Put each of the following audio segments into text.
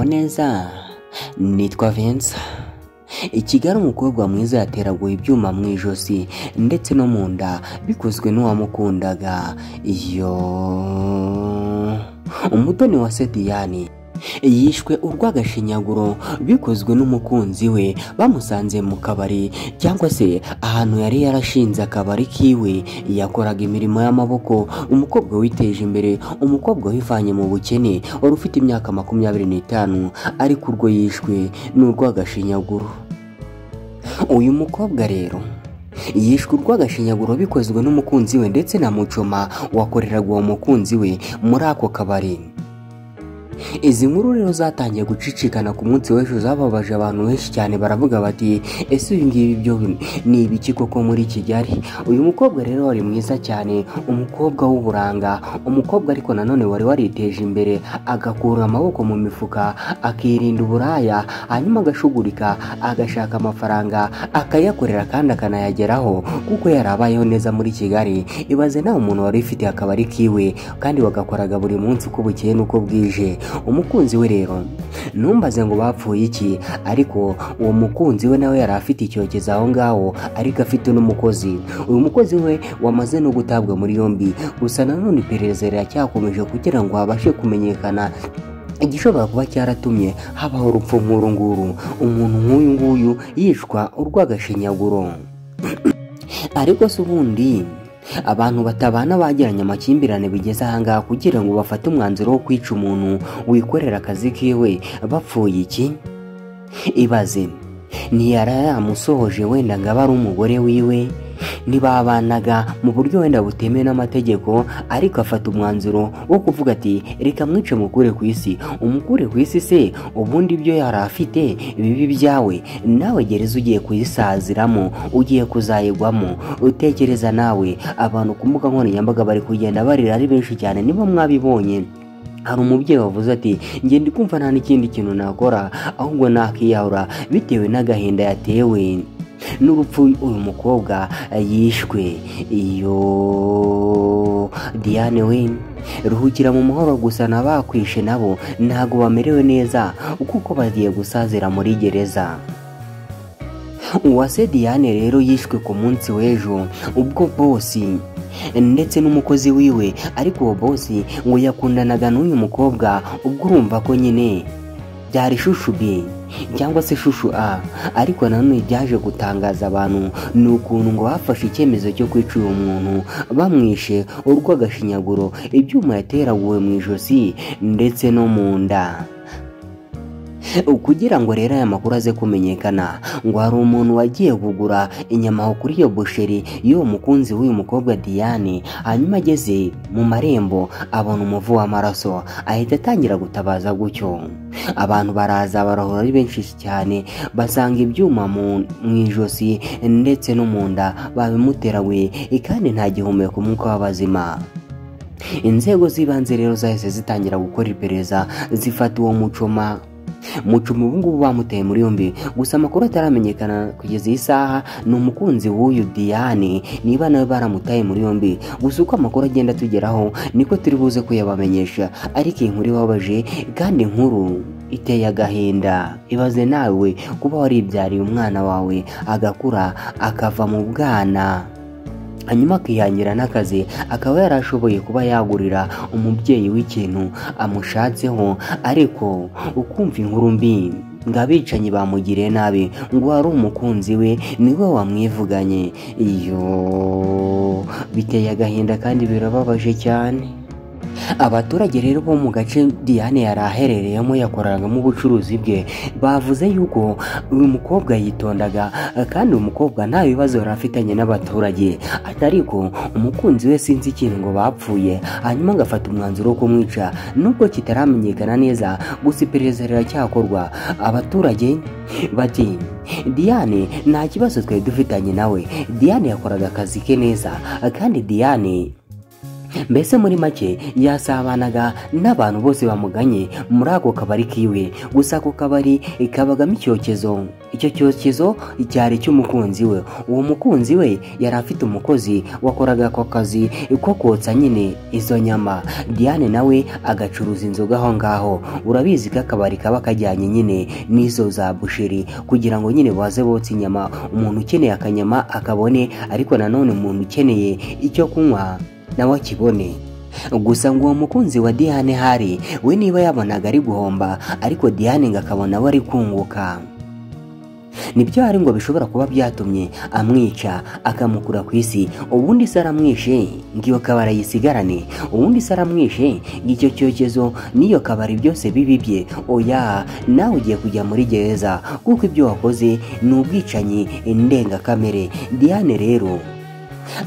Muraho neza, nitwa Vincent. I Kigali umukobwa mwiza yateraguye ibyuma mu ijosi ndetse no mu nda bikozwe n'uwamukundaga. Iyo Umutoni wa Diane yishwe urw'agashinyaguro bikozwe n'umukunzi we, bamusanze mu kabari cyangwa se ahantu yari yarashinze akabari kiwe, yakoraga imirimo y'amaboko. Umukobwa witeje imbere, umukobwa wivanye mu bukene, wari ufite imyaka 25, ariko urwo yishwe ni urw'agashinyaguro. Uyu mukobwa rero yishwe urw'agashinyaguro bikozwe n'umukunzi we ndetse na mucoma wakoreraga uwo mukunzi we muri ako kabari. Izi nkuru rero zatangiye gucicikana ku munsi w'ejo, zababaje abantu benshi cyane, baravuga bati: "Ese ibi ngibi byo ni ibiki koko muri Kigali?" Uyu mukobwa rero wari mwiza cyane, umukobwa w'uburanga, umukobwa ariko nanone wari wariteje imbere, agakura amaboko mu mifuka, akirinda uburaya, hanyuma agashugurika, agashaka amafaranga, akayakorera kandi akanayageraho, kuko yari abayeho neza muri Kigali. Ibaze nawe umuntu wari ufite akabari kiwe kandi wagakoraga buri munsi uko bukeye n'uko bwije. Umukunzi we rero, ntumbaze ngo bapfuye iki, ariko uwo mukunzi we nawe yari afite icyokezo aho ngaho, ariko afite n'umukozi. Uyu mukozi we wamaze no gutabwa muri yombi, gusa nanone iperereza riracyakomeje kugira ngo habashe kumenyekana igishobora kuba cyaratumye habaho urupfu nk'uru nguru, umuntu nk'uyu nguyu yicwa urw'agashinyaguro. Ariko se ubundi abantu batabana bagiranye amakimbirane bigeze ahangaha kugira ngo bafate umwanzuro wo kwica umuntu wikorera akazi kiwe, bapfuye iki? Ibaze, ntiyari yamusohoje wenda ngo abe ari umugore wiwe, ntibabanaga mu buryo wenda butemewe n'amategeko, ariko afata umwanzuro wo kuvuga ati: "Reka mwice mukure ku isi." Umukure ku isi se ubundi ibyo yari afite bibi byawe, nawe gereza ugiye kuyisaziramo, ugiye kuzayigwamo. Utekereza nawe, abantu ku mbuga nkoranyambaga bari kugenda barira ari benshi cyane, niba mwabibonye. Hari umubyeyi wavuze ati: "Njye ndi kumva nta n'ikindi kintu nakora, ahubwo nakiyahura," bitewe n'agahinda yatewe n'urupfu uyu mukobwa yishwe. Iyo Diane we, ruhukira mu mahoro, gusa n'abakwishe nabo ntabwo bamerewe neza kuko bagiye gusazira muri gereza. Uwase Diane rero yishwe ku munsi w'ejo ubwo bosi ndetse n'umukozi wiwe, ariko uwo bosi ngo yakundanaga n'uyu mukobwa, ubwo urumva ko nyine byari shushu B cyangwa se shushu A. Ariko nanone byaje gutangaza abantu ni ukuntu ngo bafashe icyemezo cyo kwica uyu muntu, bamwishe urw'agashinyaguro, ibyuma yateraguwe mu ijosi ndetse no mu nda. Kugira ngo rero aya makuru aze kumenyekana, ngo hari umuntu wagiye kugura inyama aho kuri iyo busheri y'uwo mukunzi w'uyu mukobwa Diane, hanyuma ageze mu marembo abona umuvu w'amaraso, ahita atangira gutabaza gutyo. Abantu baraza barahora ari benshi cyane, basanga ibyuma mu ijosi ndetse no mu nda babimuteraguye, kandi nta gihumeka umwuka w'abazima. Inzego z'ibanze rero zahise zitangira gukora iperereza, zifata uwo mucoma. Mucoma ubu ngubu bamuteye muri yombi, gusa amakuru ataramenyekana kugeza iyi saha ni umukunzi w'uyu Diane niba nawe baramutaye muri yombi. Gusa uko amakuru agenda atugeraho niko turi buze kuyabamenyesha. Ariko iyi nkuru ibabaje kandi inkuru iteye agahinda. Ibaze nawe kuba waribyariye umwana wawe agakura akava mu bwana, hanyuma akihangira n'akazi, akaba yarashoboye kuba yagurira umubyeyi w'ikintu amushatseho, ariko ukumva inkuru mbi ngo abicanyi bamugiriye nabi, ngo wari umukunzi we niwe wamwivuganye. Iyo biteye agahinda kandi birababaje cyane. Abaturage rero bo mu gace Diane yari aherereyemo yakoreragamo ubucuruzi bwe bavuze yuko uyu mukobwa yitondaga, kandi uyu mukobwa nta bibazo yari afitanye n'abaturage, ariko umukunzi we sinzi ikintu ngo bapfuye, hanyuma agafata umwanzuro wo kumwica, nubwo kitaramenyekana neza, gusa iperereza riracyakorwa. Abaturage bati: "Diane nta kibazo twari dufitanye nawe, Diane yakoraga akazi ke neza, kandi Diane Mbese muri make yasabanaga n'abantu bose bamuganye muri ako kabari kiwe. Gusa ako kabari kabagamo icyokezo, icyo cyokezo cyari cy'umukunzi we. Uwo mukunzi we yari afite umukozi wakoraga ako kazi ko kotsa nyine izo nyama, Diane nawe agacuruza inzoga aho ngaho. Urabizi ko akabari kaba kajyanye nyine n'izo za busheri kugira ngo nyine baze botse inyama, umuntu ukeneye akanyama akabone, ariko nanone umuntu ukeneye icyo kunywa nawe akibone. Gusa ngo uwo mukunzi wa Diane hari we niba yabonaga ari guhomba, ariko Diane ngo akabona we ari kunguka. Nibyo hari ngo bishobora kuba byatumye amwica akamukura ku isi. Ubundi se aramwishe ngo iyo kabari ayisigarane, ubundi se aramwishe ngo icyo cyokezo n'iyo kabari byose bibi bye. Oya, nawe ugiye kujya muri gereza kuko ibyo wakoze ni ubwicanyi ndengakamere. Diane rero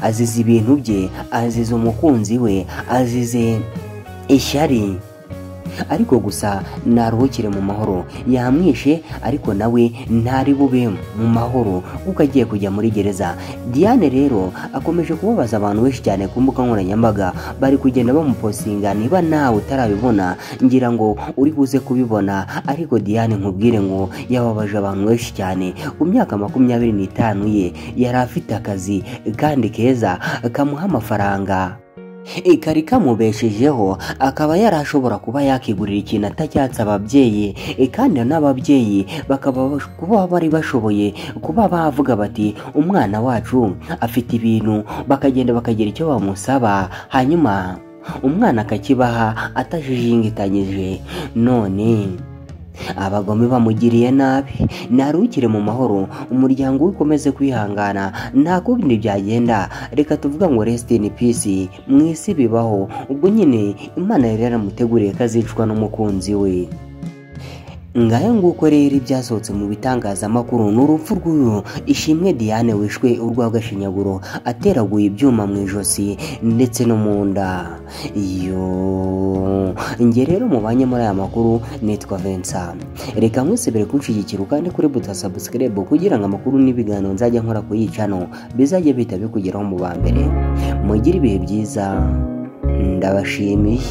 azize ibintu bye, azize umukunzi we, azize ishyari, ariko gusa naruhukire mu mahoro. Yamwishe ariko nawe ntari bube mu mahoro kuko agiye kujya muri gereza. Diane rero akomeje kubabaza abantu benshi cyane ku mbuga nkoranyambaga, bari kugenda bamupostinga. Niba nawe utarabibona ngira ngo uri buze kubibona, ariko Diane nkubwire ngo yababaje abantu benshi cyane. Ku myaka 25 ye yari afite akazi kandi keza kamuha amafaranga, kari kamubeshejeho, akaba yarashobora kuba yakigurira ikintu atacyatse ababyeyi, kandi n'ababyeyi bakaba kuba bari bashoboye kuba bavuga bati umwana wacu afite ibintu, bakagenda bakagira icyo bamusaba, hanyuma umwana akakibaha atajijingitanyije. None abagome bamugiriye nabi, narukire mu mahoro, umuryango we ukomeze kwihangana, nta kundi byagenda. Reka tuvuga ngo rest in peace, mu isi bibaho. Ubwo nyine Imana yari yaramuteguriye ko azicwa n'umukunzi we. Ngayo nguko rero ibyasohotse mu bitangazamakuru ni urupfu rw'uyu Ishimwe Diane wishwe urw'agashinyaguro, ateraguye ibyuma mu ijosi ndetse no mu nda. Iyo nge rero mubanye muri aya makuru nitwa Vincent. Reka nkusebere kunshyigikira kandi kuri buta subscribe kugira ngo amakuru n'ibiganiro nzajya nkora ku yicano bizajye bihita bikugeraho mu ba mbere. Mugire ibihe byiza, ndabashimiye.